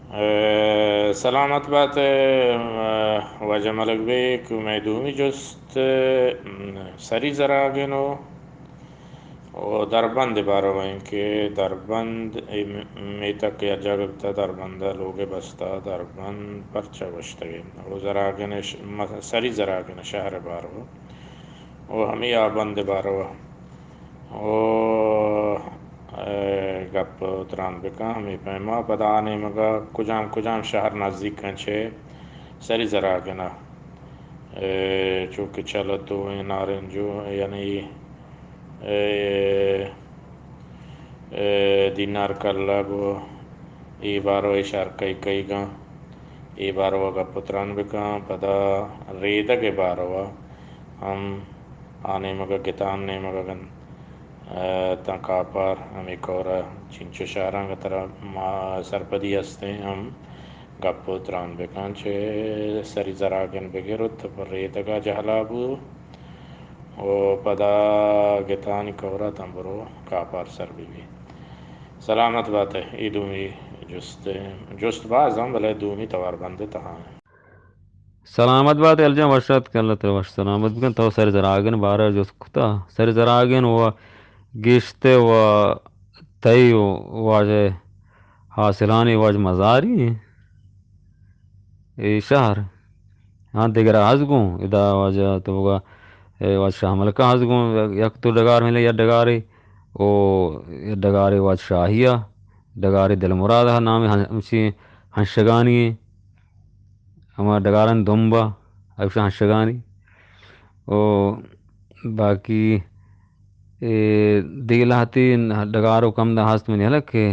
اے، سلامت بات، اے، واجہ ملک بیگ، مئے دومی جست، اے، سری زراگن و، و دربند بارو ایں کہ دربند اے میتگ کہ یک جاگہ بوتا، دربند لوگ بستا، دربند پرچا گوشتگے؟ و زراگن ش-، م-، سری زراگن شہر بارو و ہمے آبند بارو و، اے، گپ و تران بکن ہمے پیما۔ پدا آ نیمگا کجام کجام شہر نزدیک ایں چہ سری زراگنا؟ اے، چو کہ چلتو ایں، نارنجو، یعنی، اے، اے، دینار کلگ و اے بارو اے شہر کئی کئیگاں، اے بارو گپ و تران بکن۔ پدا ریدگ بارو ہم آ نیمگ ء گتان نیمگ ء گند، ء تاں کاپار ہمے کور ء چنچو شہراں گترا ما سرپدی ہستیں ہم گپ و تران بکن۔ چہ سری زراگن بگر ات پر ریتگ ء جہلا بو و پدا گتانی کور ء تاں برو کاپار سر بہ بی۔ سلامت بات ء اے دومی جست، جست باز ہم بلے دومی توار بند تہا۔ سلامت بات الجم، وش اتک، اللہ ترا وش سلامت بکن۔ تو سر زراگن بارہ جست کتا، سر زراگن و گیشتے و تئی و واجہ حاصلانی واجہ مزاری اے شہر۔ ہاں، دگرا ہز گوں، ادا واجہ تو بگا، اے واجہ شاہ ملکہ ہز گوں، یک تو ڈگار ملے یا ڈگارے، او ڈگارے واجہ شاہیا، ڈگارے دل مراد نام ہمشی ہنشگانی۔ ہما ڈگارانی دمب ء، ایشاں ہنشگانی۔ و باقی، اے، دگہ لہتی ڈگار و کم دہ ہست منی ہلک کہ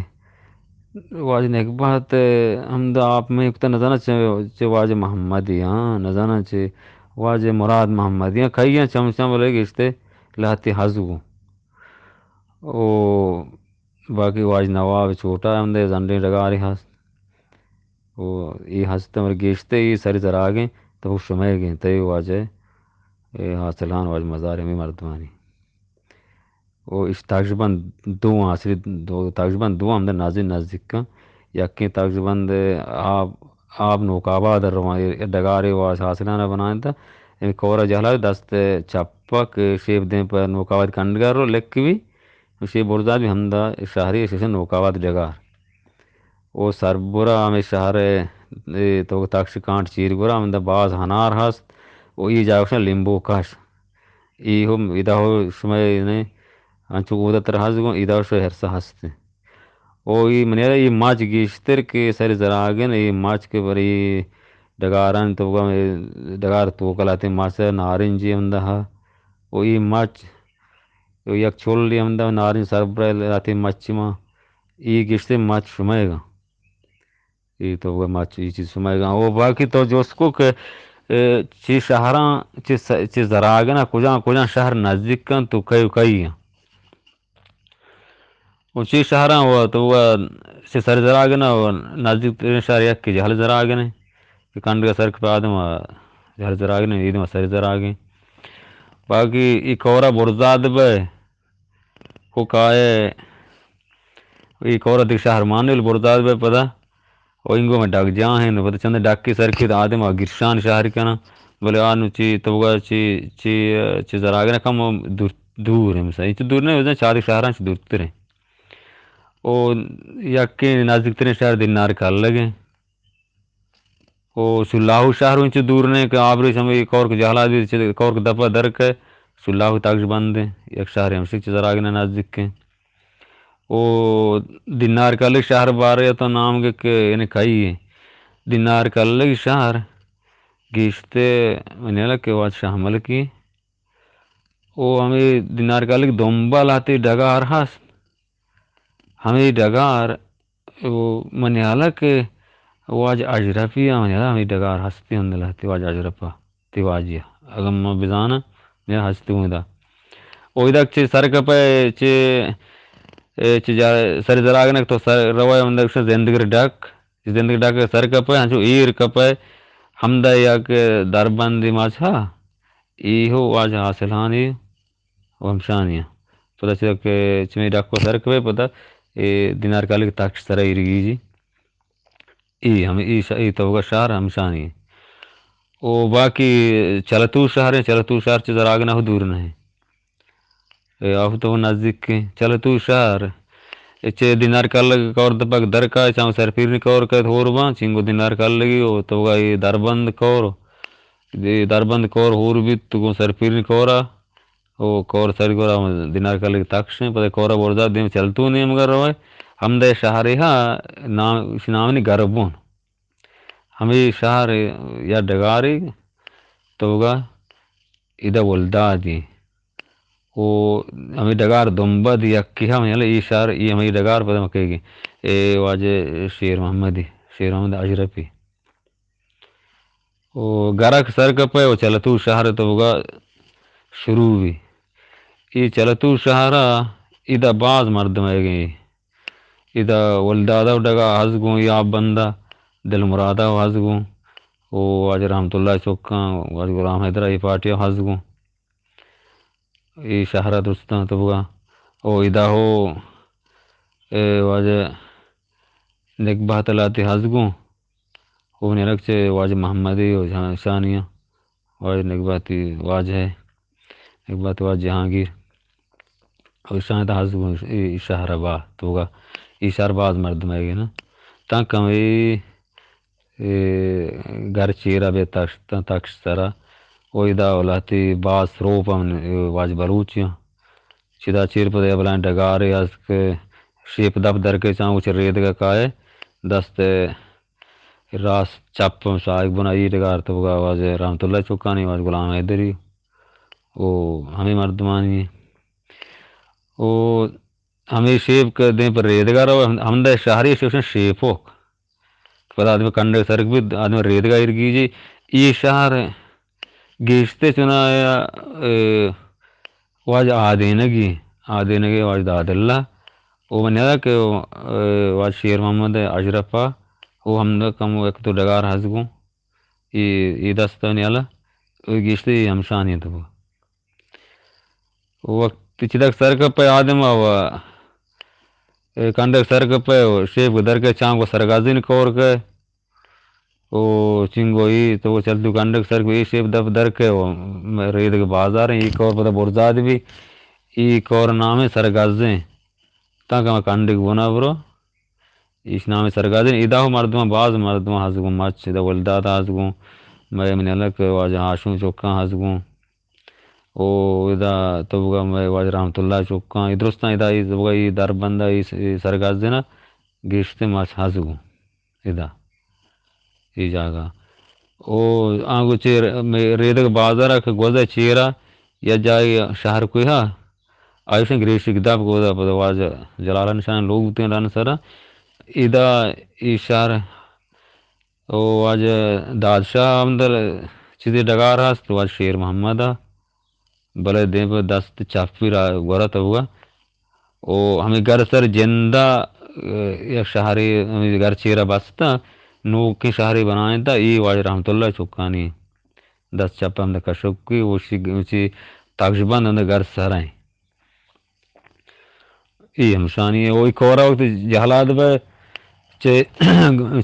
واجہ نگبہت ہمدا آپ میں کتا نزاناں چہ، چہ واجہ محمدی، ہاں، نزاناں چہ واجہ مراد محمدی، ہاں، کئی ہاں چمچاں بلے گشتے لہتی ہزگو۔ او باقی واجہ نواب چوٹا ہمدے زنڈیں ڈگارے ہست۔ و اے ہست مر گیشتے اے سری زراگیں تو شمئیگیں تئی واجہ، اے حاصلان واجہ مزار ہمیں مردمانی۔ و اش تقریباً دو آسری دو، تقریباً دو ہمدے نزدیک نزدیک کن۔ یکیں تقریباً آب، آب نوک آباد رواں، اے ڈگارے واجہ حاصلان بنائیں تا اے کورا جہلا دست چپک شیب دیں پر نوک آباد کنڈگر رو لک بھی گوشی برزاد بھی ہمدا شہری شش نوک آباد ڈگار۔ او سربرا ہمیں شہر، اے، تو تکش کانٹ چیر گورا ہمدا باز ہنار ہست۔ او ای جاگہ شن لیمبو کش۔ ای ہم ادا ہو شمئے نے انچو گودا تر ہست گون ادا شو ہرسا ہست۔ او ای منیرا ای ماچ گیشتر کہ سر زراگن ای ماچ کے بری ڈگاران تو ڈگار تو کلاتے ماچ نارنجی ہمدا ہا۔ او ای ماچ و یک چولی ہمدا ناریں سربرا لہتے مچ ما، ای گشتے مچ شمئیگا۔ ای تو گوئے مچ ای چیز شمئیگا۔ او باقی تو جست کو کہ، اے، چی شہراں، چی س-، چی زراگنا کجا، کجا شہر نزدیک کن تو کئی و کئی ہیں؟ و چی شہراں و تو و چی سر زراگنا و نزدیک ترین شہر یک کہ جہل زراگنے۔ کہ کنڈگا سر کپے آدم جہل زراگنے، ایدم سر زراگیں۔ باقی ای کورا برزاد بئے، کو کائے، ای کورا دگہ شہر مانے، بل برزاد بئے پدا، او انگو میں ڈگ جاہ ہیں، پدا چند ڈکی سر کیت آدم آ گرشان شہر کنا، بلے آ نو چی توگا چی، چی، چی زراگنا کم دور، دور ہیں، مثلا، انچو دور نہیں، چادی شہران چی دورتر ہیں۔ او یکیں نزدیک ترین شہر دینار کلگ ہیں۔ او سلاہو شہر انچو دور نہ کہ آبریش ہمے کورک جہلا بیت، چہ کورک دپا در کئے، سلاہو تاکش بند ہیں، یک شہر ہمشک چہ زراگنا نزدیک ہیں۔ او دینار کلگ شہر بارے تو نام گے کہ یعنی کئی ہیں۔ دینار کلگ شہر گیشتے منی ہلک کہ واجہ شاہ ملکی۔ او ہمے دینار کلگ دنبال ہتے ڈگار ہست۔ ہمے ڈگار او منی ہیال ء کہ واجہ اشرفی ء منی ہیال ء ہمے ڈگار ہستی ہند لہتے واجہ اشرف ء تئی واجہ ء اگاں من بزاناں منی ہیال ء ہستی ہوں ادا۔ او ادا چہ سر کپئے چہ، اے، چہ جا-، سر زراگنک تو سر روئے ہند گوشاں زندگر ڈک، زندگر ڈک سر کپئے ہنچو ایر کپئے ہمدا یک دربندی ماچ ہا ایہو واجہ حاصل ہانی و ہمشانی ء۔ پدا چہ کہ چمی ڈک و سر کپئے پدا اے دینار کلگ تکش سرا ایرگی جی۔ ای ہم، ای ش-، ای توگا شہر ہمشانی۔ او باقی چلتو شہر ہیں، چلتو شہر چہ زراگ نہ دور نہیں۔ اے آہو تو نزدیک ہیں۔ چلتو شہر، اے چہ دینار کلگ کور دپک درکا، چاہوں سرپیرنی کور کہت ہور باں، چنگو دینار کلگی او توگا ای دربند کور، ای دربند کور ہور بیت تو گوں سرپیرنی کورا۔ او کور سر گورا دینار کلگ تکشیں، پدا کورا برزا دیم چلتو نیمگا روئے۔ ہمدے شہرے ہا نام، اش نام نی گربون۔ ہمے شہر یا ڈگارے توگا ادا ولدادی۔ او ہمے ڈگار دمبا دی یکی ہم، یعنی ای شہر، ای ہمے ڈگار پدا مکیگی۔ اے واجہ شیر محمدی، شیر محمد اشرفی۔ او گرک سر کپے او چلتو شہر توگا شروع بی۔ ای چلتو شہرا ادا باز مردم ایگے۔ ادا ولدادا ڈگا ہزگوں، یا بندہ دل مرادا ہزگوں۔ او واجہ رحمت اللہ چکاں، واجہ غلام حیدرا ای پارٹیا ہزگوں۔ ای شہرا درستاں توگا۔ او ادا ہو، اے واجہ نگبہت لاتی ہزگوں۔ او نیرک چہ واجہ محمدی او شانیاں۔ واجہ نگبہتی واجہ ہے۔ نگبہت واجہ جہانگیر۔ او شان تا ہزگوں ای شہر با توگا۔ ای شہر باز مردم ہے نا۔ تاں کم ای اے، گھر چیرا بے تخت، تخت سرا۔ او ادا اولاتی باز سروپ ہم، اے، واج بلوچیاں۔ چدا چیر پدا بلائیں ڈگارے است کہ شیپ دپ درکے چاں، او چہ ریدگا کائے، دست راست چپ ہم ساہگ بنا، ای ڈگار توگا واج رحمت اللہ چکانی، واج غلام حیدری۔ او ہمیں مردمانی۔ او ہمیں شیپ کہ دیم پر ریدگا رو، ہم-، ہمدے شہری شوشن شیپوک۔ پدا آدمی کنڈگ سرک بیت، آدمی ریدگا ایر گیجی۔ ای شہر گیشتے چنا، اے، واج آدینگی، آدینگی واج داد اللہ۔ او من یادا کہ، اے، واج شیر محمد اشرف آ، او ہم کم ایک دو ڈگار ہز گوں۔ ای، ای دست نیالا، او گیشتے ہمشانی تو۔ وقت چدک سر کپے آدم و، اے، کنڈک سر کپے و شیپ کو در کے چانگ کو سرگازین کور کے۔ او چنگو ای تو چلتو کنڈک سر کو ای شیپ دپ در کے و ریدگ بازار ای کور پدا برزاد بی۔ ای کور نام سرگازین۔ تاکہ ما کنڈک بنا برو۔ ایش نام سرگازین۔ ادا ہو مردم باز مردم ہز گوں، مچ ادا ولداد ہز گوں۔ مئے من الک واجہ ہاشم چکاں ہز گوں۔ او ادا توبگا مئے واجہ رحمت اللہ چکاں، اے درستاں ادا اے توبگا اے دربند ء اے س-، اے سرگازین ء گیشتر ماچ ہزگوں ادا اے جاگہ۔ او آنگو چیر مئے ریدگ بازار ء کہ گوزہ چیرا یا جاگہ شہر کوئی ہا، آیوشن گریشک دپ گوزہ پد واجہ جلال نشان لوگ بوتیں رن سرا۔ ادا اے شہر او واجہ دادشاہ ہمدل چیزے ڈگار ہست، واجہ شیر محمد ء، بلے دیم پہ دست چپی را گورا تبگا۔ او ہمیں گر سر جندا، اے، یک شہرے ہمیں گر چیرا بستا، نوکیں شہرے بنائیں تا، ای واجہ رحمت اللہ چکانی دست چپ ہمدا کشکی، وشی، وشی تاکش بند ہمدا گر سرائیں۔ اے ہمشانی ء۔ او اے کور ء وقت جہلاد بہ چہ،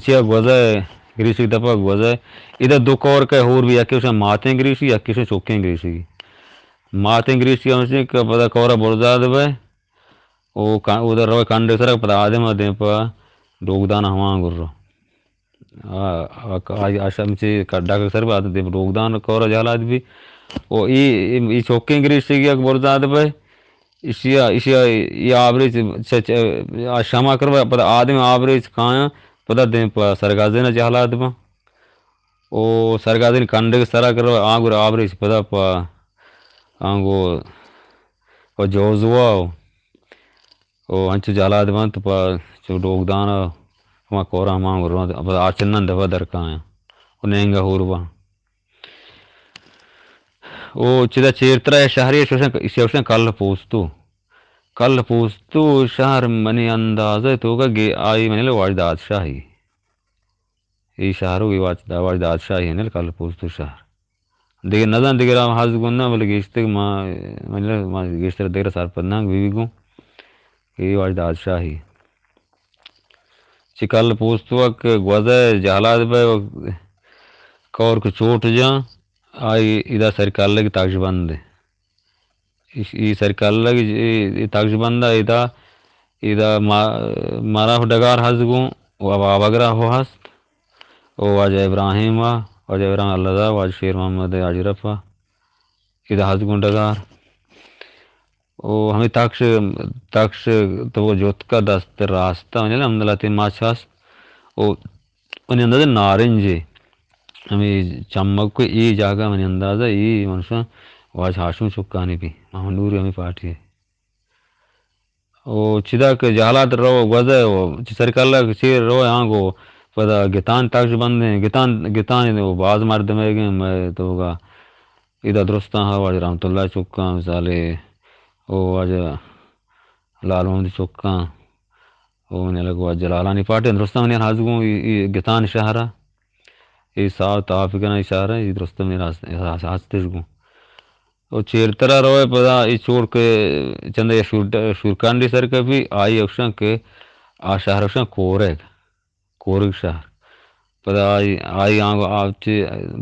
چہ گوزہ، گریشک دپا گوزہ۔ ادا دو کور کہ ہور بی، یکے شہ ماتیں گریشی، یکے شہ چوکیں گریشی۔ ماتیں گریشی ہمشی کہ پدا کور ء برزاد بہ، او کا-، اودا روئے کنڈے سرا پدا آدم ء دیم پہ ڈوگدان ء ہمان گر رو۔ آ، آ، آ، آ شم چی ڈاکٹر سر بات دیم ڈوگدان کور جہلاد بی۔ او ای، ای، ای چوکیں گریشی یک برزاد بہ۔ ایشیا، ایشیا ای آبریچ چ-، چ-، آ شما کروا پدا آدم آبریچ کایاں پدا دیم پہ سرگازین جہلاد بہ۔ او سرگازین کنڈگ سرا کروا آنگر آبریچ پدا پہ آنگو پہ جوزوا او انچو جہلاد بنت پہ چو ڈوگدان ء ہما کور ء ہما رونت، پدا آ چنن دپا در کایاں و نینگا ہور باں۔ او چدا چیرترا اے شہری شوشن، شوشن کل پوستو۔ کل پوستو شہر منی اندازہ توکا گے آئی منی واجد آدشاہی۔ اے شہر و اے واجد، واجد آدشاہی انل کل پوستو شہر۔ دگہ نزان دگہ ہم ہز گوں نہ، بلے گیشتر ما، ما گیشتر دگہ سرپد نہ بی بی گوں۔ اے واجد آدشاہی۔ چہ کل پوستوک گوزہ جہلاد بہ کور کہ چوٹ جاں، آئی ادا سر کلگ تاکش بند۔ ای سر کلگ، ای تاکش بند ادا، ادا ما-، مارا ڈگار ہست گوں، و بابگرا ہو ہست، و واجہ ابراہیم ء، واجہ ابراہیم اللہ داد، واجہ شیر محمد اشرف ء، ادا ہست گوں ڈگار۔ و ہمے تاکش، تاکش تو جتکا دست راست ء، یعنی الحمدللہ تی ماچ ہست۔ و منی اندازہ نارنج ء ہمے چمک ء اے جاگہ منی اندازہ اے منشاں واجہ ہاشم چکانی بی، محمد نور ہمے پارٹی ء۔ و چدا کہ جہلاد رو گوزہ و چہ سرکلہ کہ چیر رو آنگو پدا گتان تاکش بندیں، گتان، گتان و باز مردم ایگیں مئے توگا ادا درستاں ہا واجہ رحمت اللہ چکاں، مثالے او واجہ لال محمد چکاں، او منی الگ واجہ جلالانی پارٹی درستاں منی ہاز گوں ای، ای گتان شہرا، ای ساعت آپ کنا ای شہرا، ای درستاں منی ہاز، ہاز، ہاز تش گوں۔ او چیرترا روئے پدا ای چوڑ کہ چندے شور، شورکنڈی سر کپی، آئی اکشن کہ آ شہر اکشن کورگ، کورگ شہر۔ پدا آئی، آئی آنگو آ چی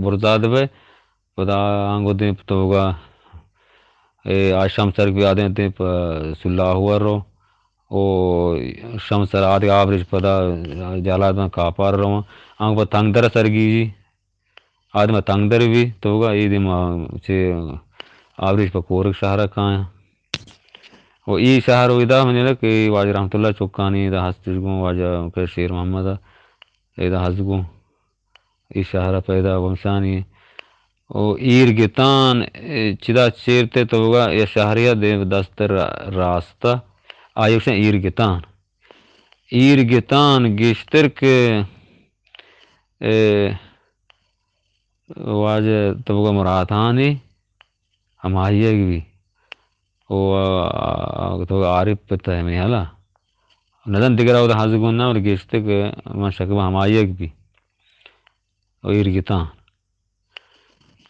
برزاد بے، پدا آنگو دیم توگا، اے آ شمسر بی آدیں دیم پہ سلاہور رو، او شمسر آدگہ آبریش پدا جہلاد بن کاپار رو، آنگو پہ تنگ در سر گیجی۔ آدم تنگ در بی توگا، اے دیم چہ آبریش پہ کورگ شہر کایاں۔ و ای شہر و ادا منی کہ واجہ رحمت اللہ چکانی ادا ہستش گوں، واجہ کہ شیر محمد ادا ہست گوں۔ ای شہر پیدا ومشانی۔ و ایر گتان، اے، چدا چیرتے توگا یا شہریا دیم دست را-، راستہ، آیوشن ایر گتان۔ ایر گتان گیشتر کہ، اے، واجہ تبگہ مراد ہانی ہماہیگ بی۔ او، آ، تبگہ عارف پتہ ہمیں حالا۔ نزن دگرا اودا ہز گون نہ، بلے گیشتر کہ من شک بہ ہماہیگ بی۔ او ایر گتان۔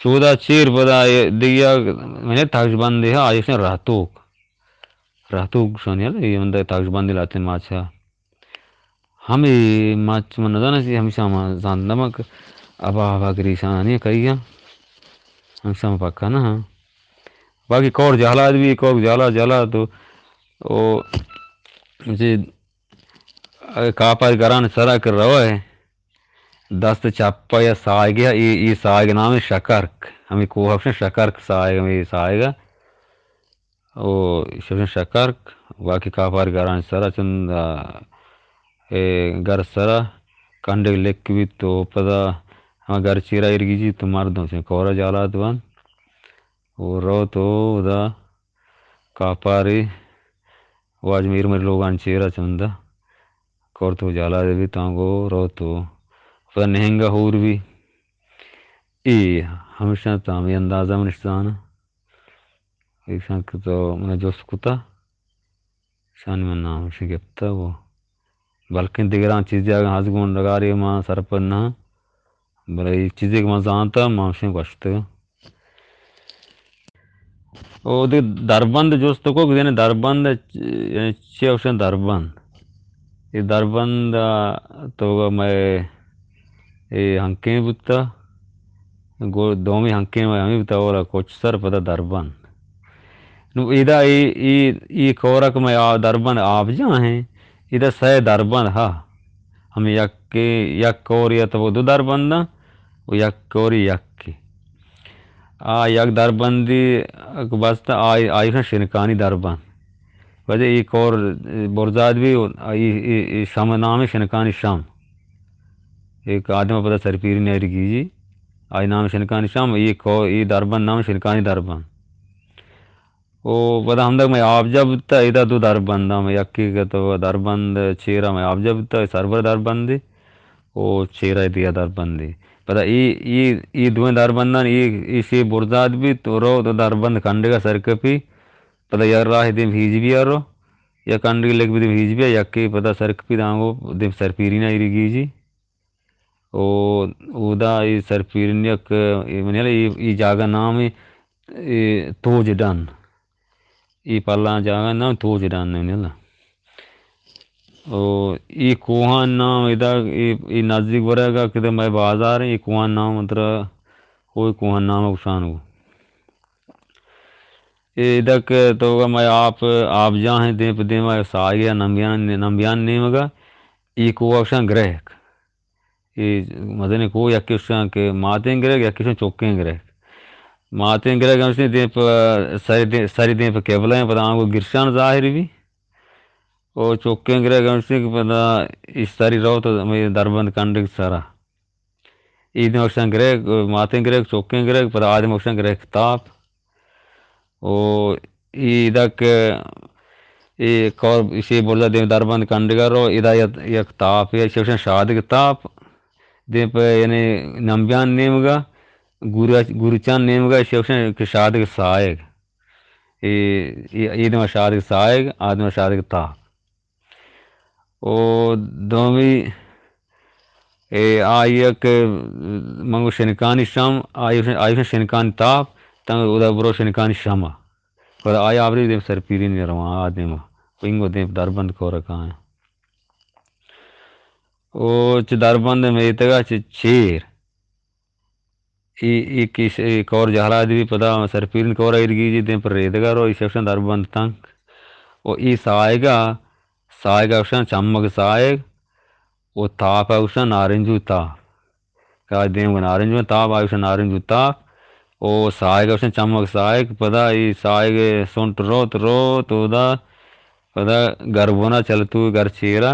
چودا چیر پدا اے دگہ من تاکش بندے ہا، آیشن رہتوک۔ رہتوک شانی حالا، اے من تاکش بندے لاتے ماچا۔ ہمے مچ من نزاناں چی ہمیشاں ما زانت نہ باں کہ ابا ابا گریشانی کئی آں۔ ہمیشاں ما پکا نہ آں۔ باقی کور جہلاد بی، کور جہلاد، جہلاد تو او چی کاپار گران سرا کہ روئے دست چپا یا سایگے، ای، ای سایگ نام شکرک، ہمیں کوہ اکشن شکرک سایگ، ہمیں سایگا۔ او شکشن شکرک، واقعی کاپار گران سرا چند، آ، اے گر سرا کنڈگ لک بیت تو پدا ہما گر چیرا ایرگی جی تو مردم چن کورا جالات بند۔ او رو تو ادا کاپاری واج میر مر لوگان چیرا چندا کور تو جالات بی تانگو رو تو پدا نہنگا ہور بی۔ ای ہمیشاں تو ہمے اندازہ منش زاناں۔ ایشاں کہ تو من جست کتا، شانی من نام ایشی گپتا و بلکن دگران چیزی اگاں ہز گون ڈگاری ما سرپد نہ، بلے ای چیزی کہ من زانتا ما ایشی گوشتگ۔ او دے دربند جست کو کہ دربند، یعنی چی اوشن دربند؟ اے دربند ء توگا مئے اے ہنکیں بوتا، گو-، دومی ہنکیں مئے ہمیں بوتا، اولا کوچ سر پدا دربند۔ نو ایدا اے، اے، اے کورک مئے آ دربند آبجاہ ہیں، ایدا سئے دربند ہا۔ ہمیں یک، یک کور یا تو دو دربنداں و یک کور یکے۔ آ یک دربندی بست آئی، آئی شنکانی دربند۔ وجہ ای کور برزاد بی و ای، ای، ای شم نام شنکانی شم۔ ایک آدم پدا سرپیری نیرگی جی۔ آئی نام شنکانی شم، ای کو، ای دربند نام شنکانی دربند۔ و پدا ہمدگ مئے آبجا بوتا، ایدا دو دربند ہم، یکی کہ تو دربند چیرا مئے آبجا بوتا، سربر دربندی، و چیرا دیا دربندی۔ پدا ای، ای، ای دوئیں دربندان، ای، ای شی برزاد بیت، و رو تو دربند کنڈگا سرکپی، پدا یک راہ دیم ہیج بیا رو، یک کنڈگی لگ بی دیم ہیج بیا، یکی پدا سرکپی دانگو دیم سرپیرینا ایری گیجی۔ او اودا اے سرپیرین یک، اے منی ہلا اے، اے جاگہ نام اے، اے توج ڈن۔ اے پلان جاگہ نام توج ڈن منی ہلا۔ او ای کوہان نام ادا، ای، ای نزدیک ورگا کہ مئے بازار ایں، ای کوہان نام ترا، او ای کوہان نام گوشان گو۔ اے ادا کہ تو مئے آپ، آپ جاہیں دیم پہ دیما ساہگے نمبیان، نمبیان نیمگا، ای کوہ گوشان گرہک۔ اے مزنیں کوہ، یکے گوشاں کہ ماتیں گرگ، یکے گوشاں چکیں گرگ۔ ماتیں گرگ ہمشی دیم پہ سری دیم، سری دیم پہ قبلہ ایں، پدا آنگو گرشان ظاہر بی۔ او چکیں گرگ ہمشی کہ پدا اش سری رو تو ہمے دربند کنڈگ سرا۔ اے دیم گوشاں گرگ، ماتیں گرگ، چکیں گرگ، پدا آ دیم گوشاں گرگ تاپ۔ او اے ادا کہ اے کور، ایشی برزا دیم دربند کنڈگا رو، ادا یک، یک تاپے، ایشی گوشن شادگ تاپ، دیم پہ یعنی نمبیان نیمگا، گورچ-، گورچان نیمگا، ایشی گوشن کہ شادگ ساہگ۔ اے، اے، اے دیم شادگ ساہگ، آ دیم شادگ تاپ۔ او دومی، اے، آئی ء کہ من گوں شنکانی شم، آئی، آئی شنکانی تاپ، تاں اودا برو شنکانی شم ء۔ پدا آئی آبری دیم سرپیری نہ رواں، آ دیم ء۔ پنگو دیم دربند کور ء کایاں۔ او چہ دربند ء میتگ ء چہ چیر۔ ای، ای کش، ای کور جہلاد بی پدا سرپیرین کور ایرگیجی دیم پر ریدگا رو، ایشی گوشن دربند تنک۔ و ای سایگا، سایگا گوشن چمگ سایگ، و تاپا گوشن نارنجو تاپ۔ کہ آ دیم گو نارنجو تاپ، آ گوشن نارنجو تاپ۔ و سایگا گوشن چمگ سایگ، پدا ای سایگ سنٹ روت، روت، اودا، پدا گربونا چلتو گر چیرا۔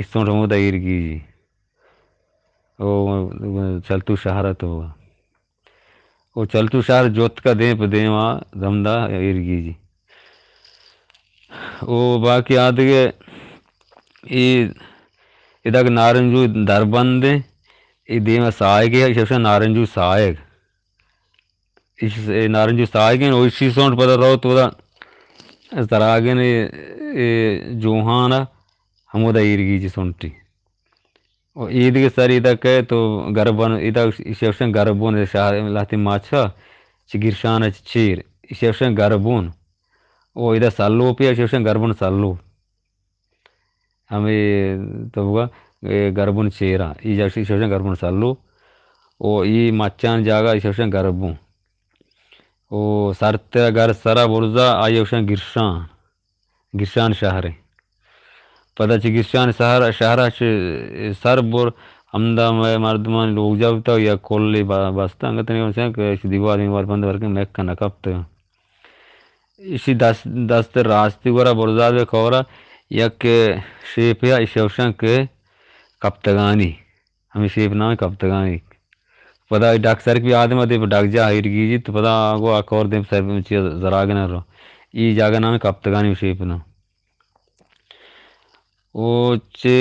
استونٹ ہمودا ایرگیجی۔ او چلتو شہر ء تو۔ او چلتو شہر جوتکا دیم پہ دیما دمدا ایرگیجی۔ او باقی آدگہ ای ادک نارنجو دربند، ای دیما سایگے، ایشی گوشن نارنجو سایگ۔ ایش، اے نارنجو ساہگیں، او ایشی سونٹ پدا روت اودا زراگیں اے، اے جوہان ء ہمودا ایرگیجی سونٹی۔ و ایدگہ سر ایدا کئے تو گربن، ایدا ایشی گوشن گربن شہر لہتی ماچا چہ گرشان ء چہ چیر، ایشی گوشن گربن۔ او ایدا سلوپی، ایشی گوشن گربن سلوپ۔ ہمے تو بگا، اے، گربن چیرا، ای جاگہ ایشی گوشن گربن سلو، او ای مچان جاگہ ایشی گوشن گربن۔ او سرتر گر سرا برزا آئی گوشن گرشان، گرشان شہرے۔ پدا چہ گرشان شہر، شہرا چہ سر بر ہمدا مئے مردمان لوگ جا بوتا یا کلی با-، بستا، انگت نہیں گوشن کہ دیوار، دیوار بند ورکن میک نہ کپتگا۔ ایشی دست، دست راستی گورا برزاد بے کورا یک شیپے ء ایشی گوشن کہ کپتگانی، ہمے شیپ نام کپتگانی۔ پدا ڈاک سرک بھی آدم ء دیم پہ ڈاک جا ایرگیجی تو پدا آگو آ کور دیم سر چی زراگن رو۔ ای جاگہ نام کپتگانی شیپ نام۔ او چہ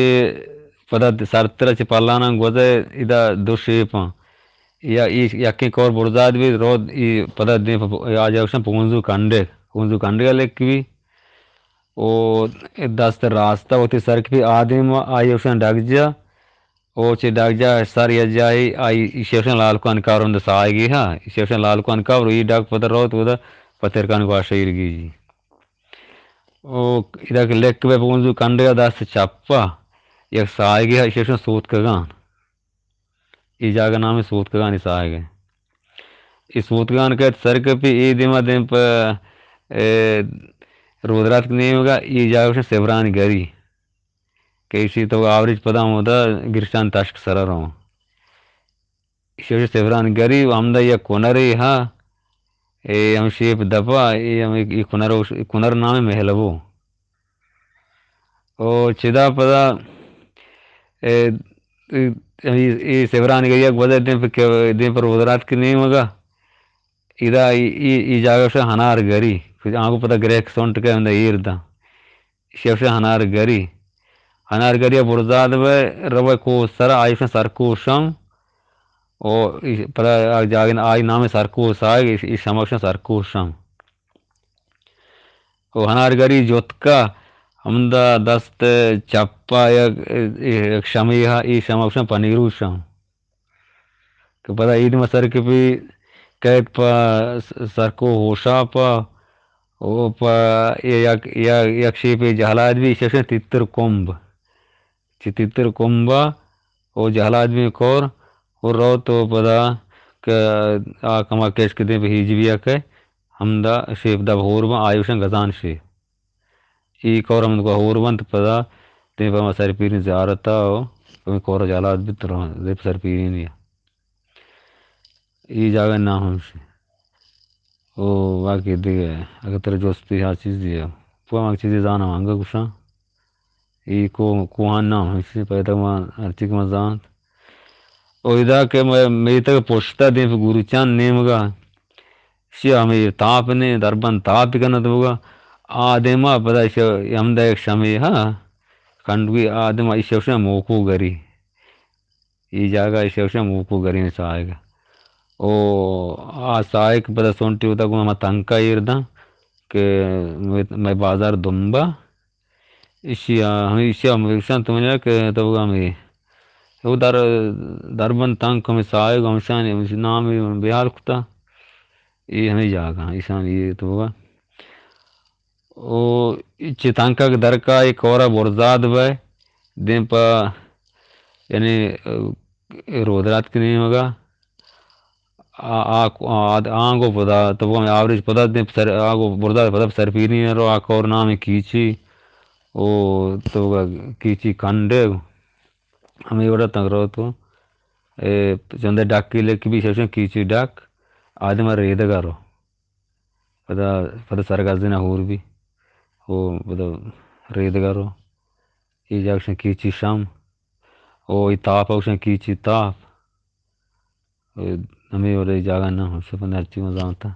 پدا سرتر ء چہ پلاناں گوزئے ادا دو شیپاں۔ یا ای یکیں کور برزاد بی، رود ای پدا دیم پ-، آ جاگہ گوشن پونزو کنڈگ، پونزو کنڈگ ء لک بی۔ او دست راست ء وتی سرک بی آدیم آئی گوشن ڈگجا۔ او چہ ڈگجا سر یا جائی آئی ایشی گوشن لالکان کار ہند ساہگی ہا۔ ایشی گوشن لالکان کار، ای ڈگ پدا روت اودا پترکان گواشا ایرگیجی۔ او ادا کہ لک بہ پونزو کنڈگا دست چپا یک ساہگے ہا، ایشی گوشن سوتکگان۔ ای جاگہ نام سوتکگانی ساہگ ہے۔ ای سوتکگان کہت سرکپی ای دیما دیم پہ، اے، رودراتک نیمگا ای جاگہ گوشن سبرانی گری۔ کہ ایشی تو آوریج پدا ہمودا گرشان تشک سرا رواں۔ ایشی سفران گری و ہمدا یک کنرے ہا، اے ہم شیپ دپا، اے ہم ای کنر، کنر نام مہلبو۔ او چدا پدا، اے، اے، اے سفران گری یک وزے دیم پر، دیم پر وزرات کے نیمگا، ادا ای، ای، ای جاگہ شو ہنار گری، آنگو پدا گریک سونٹ کے ہمدا ایر دا۔ ایشی گوشن ہنار گری۔ ہنار گری ء برزاد بہ روئے کوہ سرا، آئی گوشن سرکوہ شم۔ او ایش-، پدا آ جاگہ ن-، آئی نام سرکوہ ساہگ، ایش-، ای شم گوشن سرکوہ شم۔ او ہنار گری جتکا ہمدا دست چپا یک، یک شمے ہا، ای شم گوشن پنیرو شم۔ کہ پدا اے دیم ء سر کپی کئیت پہ س-، سرکو ہوشاپ ء، او پہ یک، یک، یک شیپے جہلاد بی، ایشی ءَ گوشن تیتر کمب۔ چہ تیتر کمب ءَ او جہلاد بی کور او روت او پدا کہ آ کما کش کہ دیم پہ ہیج بیا کہ ہمدا شیپ دپ ہور بن، آئی گوشن گزان شیپ۔ ای کور ہمدا ہور بنت پدا دیم پہ ہما سرپیریں زیارت ءَ او پہ کور جہلاد بیت رو دیم پہ سرپیریں نیا۔ ای جاگہ نام ہمشی۔ او باقی دگہ اگہ ترا جستی ہر چیزی ہے، پوہ من چیزی زاناں انگہ گوشاں۔ ای کو، کوہان نام ہمشی پیدا من ہرچی کہ من زانت۔ او ادا کہ مئے میتگ پشتا دیم پہ گوروچان نیمگا، شی ہمے تاپ نے دربند تاپ کنت بوگا۔ آ دیما پدا شی ہمدا یک شمے ہا کنڈوی آ دیما ایشی گوشاں موکو گری۔ ای جاگہ ایشی گوشاں موکو گریں ساہگ۔ او آ ساہگ پدا سونٹی ہوتا گوں ہما تنکا ایر داں کہ مئے، مئے بازار دمبا۔ ایشی ءَ، ہمے ایشی ءَ ہمے گوشاں تو منی کہ تو بگا ہمے۔ او در، دربند تنک ہمے ساہگ ہمشانی، ہمشی نام بے حال کتا۔ ای ہمے جاگہ، ایشانی تو بگا۔ او چہ تنکگ درکا اے کورا برزاد بئے، دیم پہ، یعنی، اے رودراتک نیمگا، آ، آ، آ، آنگو پدا، تو ہمے آوریج پدا دیم پہ سر، آنگو برزاد پدا پہ سرپیری رو، آ کور نام کیچی، او تو کیچی کنڈے، ہمے وڑا تنگ رو تو، اے چندے ڈکی لکی بی شوشن کیچی ڈک، آدم ریدگا رو۔ پدا، پدا سرگزین ہور بی۔ او پدا ریدگا رو۔ ای جاگہ شن کیچی شم۔ او ای تاپ اوشن کیچی تاپ۔ او ہمے وڑے جاگہ نہ ہم شپن ہرچی من زانتا۔